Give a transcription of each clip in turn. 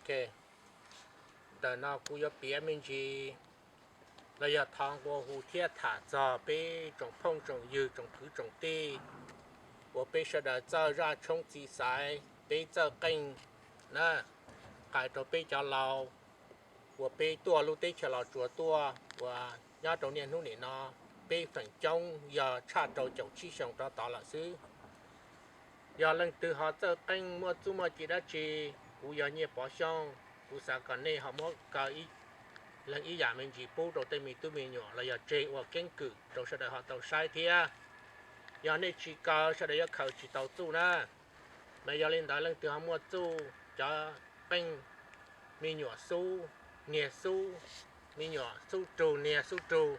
Ntawm no kuv yuav piav me ntsis los yog thov nqua hu thiab tham txog peb tsoom phooj tsoom ywg tsoom kwv tsoom tij uas peb sawv daws txawj zaj tshoob txiv xaiv, peb txawj qeej na, qhia rau peb cov laus uas peb tuaj lub teb chaws Los Tsuas tuaj uas nyob rau niaj hnub nim no, peb feem coob yog tshaj rau caum tsib xyoos rov tod lawm xwb. Yog leej twg ho txawj qeej muaj txuj muaj ci dab tsi, kuv yog Nyiaj Pov Xyooj, kuv xav kom nej ho muab kaw ib leeg ib yam me ntsis pub rau tej me tub me nyuam los yog tseg ua keeb kwm rau sawv daws ho tau saib thiab. Yog nej tsis kaw sawv daws yuav khaws tsis tau txuj na. Mas yog li ntawd leej twg ho muaj txuj cov qeej me nyuam xub, niag xub, me nyuam xub rug niag xub rug,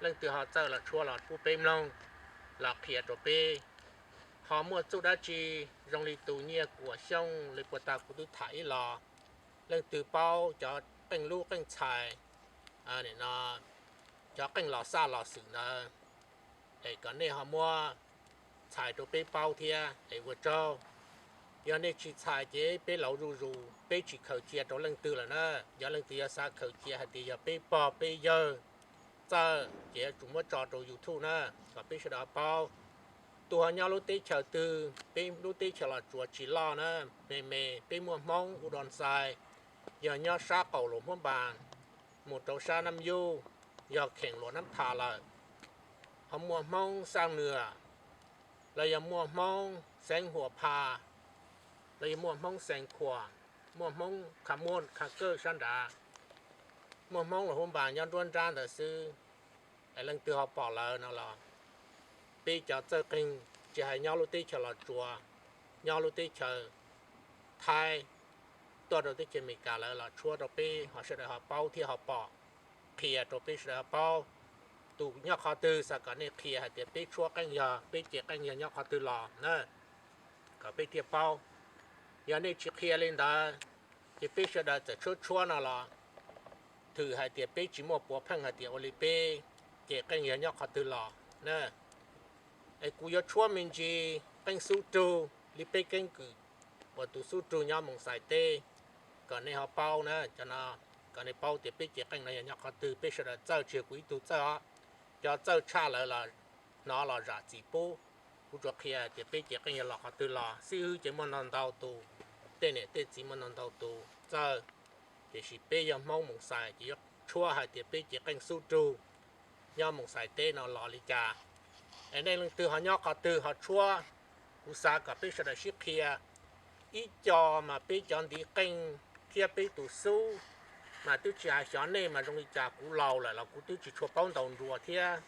leej twg ho txawj los tshuab los pub peb mloog, los qhia rau peb. Ho muaj txuj dab tsi zoo li tus Nyiaj Kuam Xyooj li puag ta kuv twb tham ib los, leej twg paub cov qeej lub qeej txhais, cov qeej los xaj los xwm ntawd, es kom nej ho muab txhais rau peb paub thiab es ua tsaug. Yog nej tsis txhais ces peb laus zuj zus peb tsis khaws cia rau leej twg lawm na. Yog leej twg yuav xav khaws cia hais tias yog peb pog peb yawg txawj ces yuav tsum muab tso rau YouTube na, kom peb sawv daws paub. Tus ho nyob lub teb chaws twg, peb lub teb chaws Los Tsuas tsis loj na, me me, peb muaj Hmoob U Doos Xais, yog nyob sab qaum Luam Hmoob Npas mus rau sab Nab Yuj, yog kheem Luam Nab Thas lawm, ho muaj Hmoob Xaj Nuas, los yog muaj Hmoob Xeev Huam Phas, los yog muaj Hmoob Xeev Khuam, muaj Hmoob Kha Muaj Kha Kawj sab nrad, muaj Hmoob Luam Hmoob Npas nyob nruab nrab ntawd xwb. Es leej twg ho pom lawm no los, peb cov txawj qeej tsis hais nyob lub teb chaws Los Tsuas, nyob lub teb chaws Thaib, tuaj rau teb chaws Amelikas lawv los tshuab rau peb ho sawv daws ho paub thiab ho pom, qhia rau peb sawv daws ho paub. Tus nyob qhov twg xav kom nej qhia hais tias peb tshuab qeej yog peb cev qeej yog nyob qhov twg los na, kom peb thiaj paub. Yog nej tsis qhia li ntawd, ces peb sawv daws txawm tshuab tshuab no los thwm hais tias peb tsis muaj puav pheej hais tias ua li peb cev qeej yog nyob qhov twg los na. Es kuv yuav tshuab me ntsis qeej xub rug li peb keeb kwm uas tus xub rug nyob Moos Xais teb, kom nej ho paub na, cov no, kom nej paub tias peb cev qeej no yog nyob qhov twg, peb sawv daws txawj, tsis yog kuv ib tug txawj os. Cov txawj tshaj lawv los hnov los zam txim pub. Kuv tsuas qhia tias peb cev qeej yog los qhov twg los. Xib hwb ces muaj ntau ntau tus, tej niam tej txiv muaj ntau ntau tus txawj, tiam sis peb yog Hmoob Moos Xais ces yuav tshuab hais tias peb cev qeej xub rug nyob Moos Xais teb no los li cas. Es nej leej twg ho nyob qhov twg ho tshuab, kuv xav kom peb sawv daws sib qhia. Ib co mas peb cov ntiv qeej thiab peb tus xub mas twb tsis hais xyov nej mas zoo li cas, kuv laus lawm los kuv twb tsis tshua paub ntaus nruas thiab,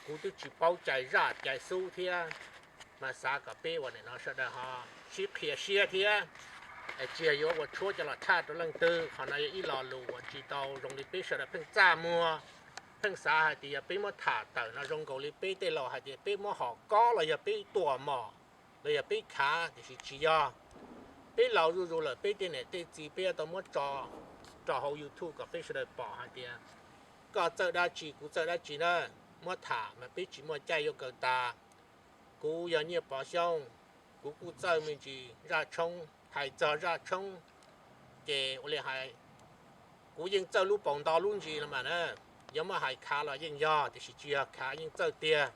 kuv twb tsis paub cais zaj cais xub thiab. Mas xav kom peb ua nim no sawv daws ho sib qhia siab thiab, es tsis yog yuav ua tshuab coj los tshaj rau leej twg. Qhov no yog ib lo lus uas tsis tau zoo li peb sawv daws pheej txaj muag, pheej xav hais tias yog peb muab tham tawm no zoo nkaus li peb tej laus hais tias peb muab hom kob los yog peb tuam mom los yog peb khav, tiam sis tsis yog. Peb laus zuj zus lawm, peb tej niam tej txiv peb yuav tau muab tso rau hauv YouTube kom peb sawv daws pom hais tias koj txawj dab tsi kuv txawj dab tsi na. Muab tham mas peb tsis muaj caij yuav kaw tas. Kuv yog Nyiaj Pov Xyooj, kuv kuj txawj me ntsis zaj tshoob. Hais txog zaj tshoob ces ua li hais, kuv yeej txawj lub paus nto lub ntsis los mas na, yog muab hais khav los yeej yog, tiam sis tsis yog khav yeej txawj tiag.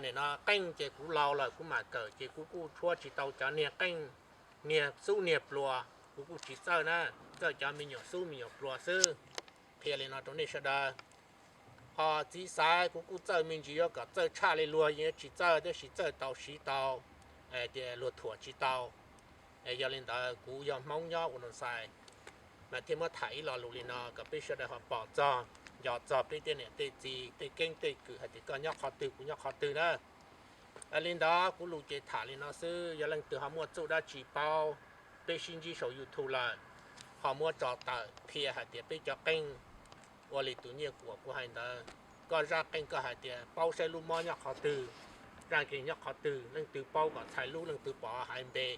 Nim no qeej ces kuv laus lawm kuv mam kawm ces kuv kuj tshuab tsis tau cov niag qeej, niag xub niag pluas kuv kuj tsis txawj na, txawj cov me nyuam xub me nyuam pluas xwb. Qhia li no rau nej sawv daws. Ho txiv xaiv kuv kuj txawj me ntsis, yuav kom txawj tshaj li luag yeej yuav tsis txawj, tab sis txawj tau siv tau, tias luag thuam tsis tau. Yog li ntawd kuv yog Hmoob nyob Ua Noo Xais, mas thiaj muab tham ib lo lus li no kom peb sawv daws ho pom txog, nco txog peb tej niam tej txiv tej keeb tej kwm hais tias koj nyob qhov twg kuv nyob qhov twg na. Li ntawd kuv lus ces tham li no xwb, yog leej twg ho muaj txuj dab tsi paub, peb sib ntsib saum YouTube lawm, ho muab tso tawm qhia hais tias peb cov qeej ua li tus Nyiaj Kuam kuv hais ntawd, koj zaj qeej koj hais tias paub saib lub mob nyob qhov twg, zaj keeg nyob qhov twg, leej twg paub kom txhais lub, leej twg pom hais npe.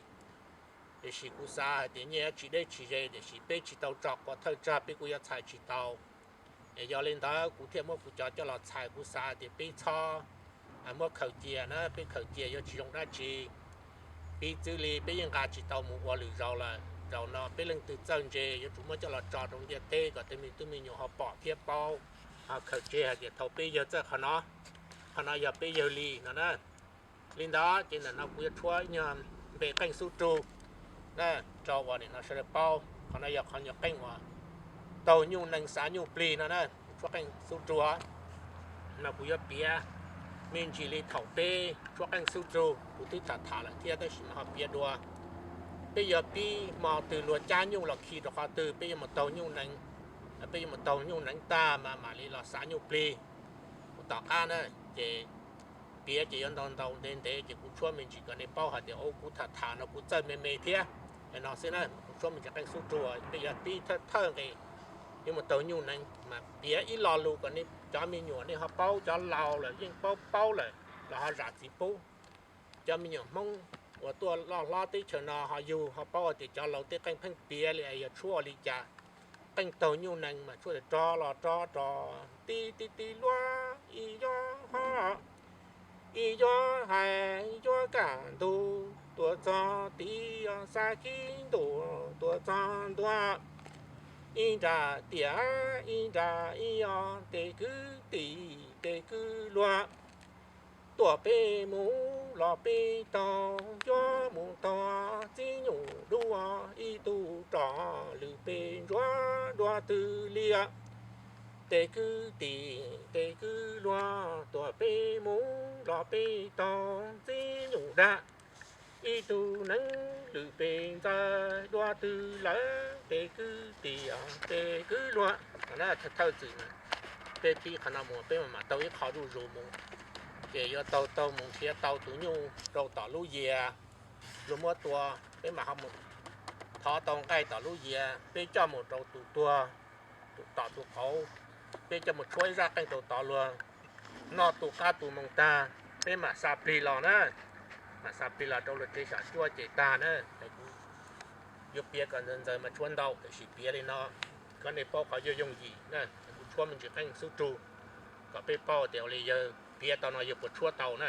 Tiam sis kuv xav hais tias nyiaj tsis deb tsis ze, tiam sis peb tsis tau tso quav thawj tsag peb kuj yuav txhais tsis tau. Es yog li ntawd kuv thiaj muab kuv cov coj los txhais, kuv xav tias peb txhob muab khaws cia na, peb khaws cia yuav tsis zoo dab tsi. Piv txwv li peb yeej nqa tsis tau mus ua lwm zaus lawm, Zaum no peb leej twg txawj ntse yuav tsum muab coj los tso rau ntiaj teb kom tej me tub me nyuam ho pom thiab paub, ho khaws tseg hais tias thaum peb yawg txawj qhov no, qhov no yog peb yawg li no na. Li ntawd ces ntawm no kuv yuav tshuab ib nyuag npe qeej xub rug rau uas nim no sawv daws paub. Qhov no yog qhov nyuag qeej uas taug nyuj nees xav nyuj plig no na, tshuab qeej xub rug. No kuv yuav piav me ntsis li thaum peb tshuab qeej xub rug kuv twb tham tham lawm thiab tab sis mas ho piav dua. Peb yuav pib hmo twg luag cab nyuj los khi rau qhov twg peb yuav mus taug nyuj nees, peb yuav mus taug nyuj nees tag mas mam li los xav nyuj plig. Kuv tom qab na, ces piav ces yuav ntau ntau ntev ntev ces kuv tshuab me ntsis kom nej paub hais tias kuv tham tham no kuv txawj me me thiab. No xwb na, kuv tshuab me ntsis qeej xub rug, peb yuav pib thawj thawj nqe yuav mus taug nyuj nees mas piav ib lo lus kom nej cov me nyuam nej ho paub, cov laus lawm yeej paub paub lawm los ho zam txim pub. Cov me nyuam Hmoob uas tuaj loj hlob teb chaws no ho yug ho paub tias cov laus tej qeej pheej piav li yog tshuab ua li cas. Qeej taug nyuj nees mas tshuab tias rov los rov rov, tib tib tib luag ib yob ho, ib yob hais yuav kaj ntug tuaj txog tid, xa kib ntuj tuaj txog ntua, ib nra tiam ib nra ib os, tej kwv tij tej kwv luag, tuaj peb mus los peb taug, yuav mus taug txiv nyuj dua, ib tug roj lwm pes ntsuav dua twg liam. Tej kwv tij tej kwv luag, tuaj peb mus los peb taug txiv nyuj dag, ib tug neev lwm pes ntxaws dua twg lawm. Tej kwv tij tej kwv luag, thawj txwm mas peb pib qhov no mus peb mam taug ib qho zuj zus mus, ces yuav taug taug mus nrhiav tau tus nyuj rau tom lub yias, luag muab tua, peb mam ho mus thov tau nqaij tom lub yias peb coj mus rau tus tuag, tus tom tus qauv, peb coj mus tshuab ib zaj qeej rau tod luag noj tu qab tu moo tag, peb mam xa plig los na, mam xa plig los rau luag tsev xyom cuab ces tag na. Kuv yuav piav kom ntxaws ntxaws mas tshuab ntau, tiam sis piav li no kom nej paub qhov yooj yooj yim na. Kuv tshuab me ntsis qeej xub rug kom peb paub tias ua li yawg piav tau no yawg puas tshuab tau na.